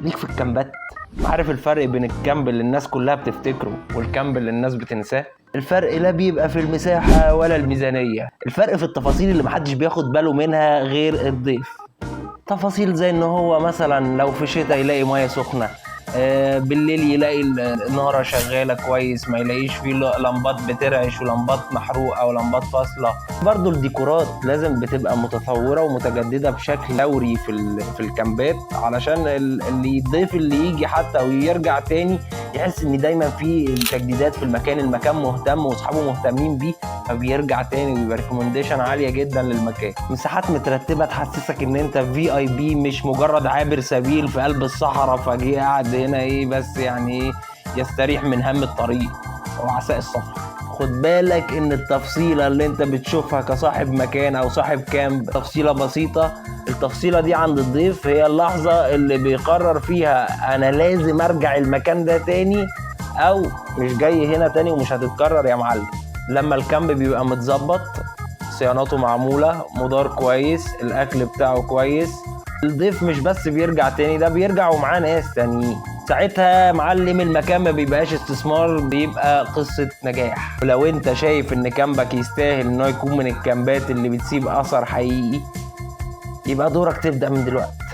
ليك في الكامبات؟ عارف الفرق بين ال camp اللي الناس كلها بتفتكره وال camp اللي الناس بتنساه؟ الفرق لا بيبقى في المساحة ولا الميزانية، الفرق في التفاصيل اللي محدش بياخد باله منها غير الضيف. تفاصيل زي ان هو مثلا لو في شتاء يلاقي مية سخنة، بالليل يلاقي النارة شغالة كويس، ما يلاقيش فيه لمبات بترعش ولمبات محروقة ولمبات فاصلة. برضو الديكورات لازم بتبقى متطورة ومتجددة بشكل دوري في الكامبات، علشان اللي الضيف اللي يجي حتى ويرجع تاني يحس ان دايما في تجديدات في المكان، المكان مهتم واصحابه مهتمين بيه، فبيرجع تاني ويبقى recommendation عالية جدا للمكان. مساحات مترتبة تحسسك ان انت VIP، مش مجرد عابر سبيل في قلب الصحراء فجه قاعد هنا ايه بس يعني ايه يستريح من هم الطريق وعساء السفر. خد بالك ان التفصيلة اللي انت بتشوفها كصاحب مكان او صاحب camp تفصيلة بسيطة، التفصيلة دي عند الضيف هي اللحظة اللي بيقرر فيها انا لازم ارجع المكان ده تاني او مش جاي هنا تاني ومش هتتكرر يا معلم. لما ال camp بيبقى متظبط، صيانته معمولة، مدار كويس، الاكل بتاعه كويس، الضيف مش بس بيرجع تاني، ده بيرجع ومعاه ناس تانيين. ساعتها معلم المكان ما بيبقاش استثمار، بيبقى قصة نجاح. ولو انت شايف ان camp ك يستاهل انه يكون من الكامبات اللي بتسيب اثر حقيقي، يبقى دورك تبدأ من دلوقتي.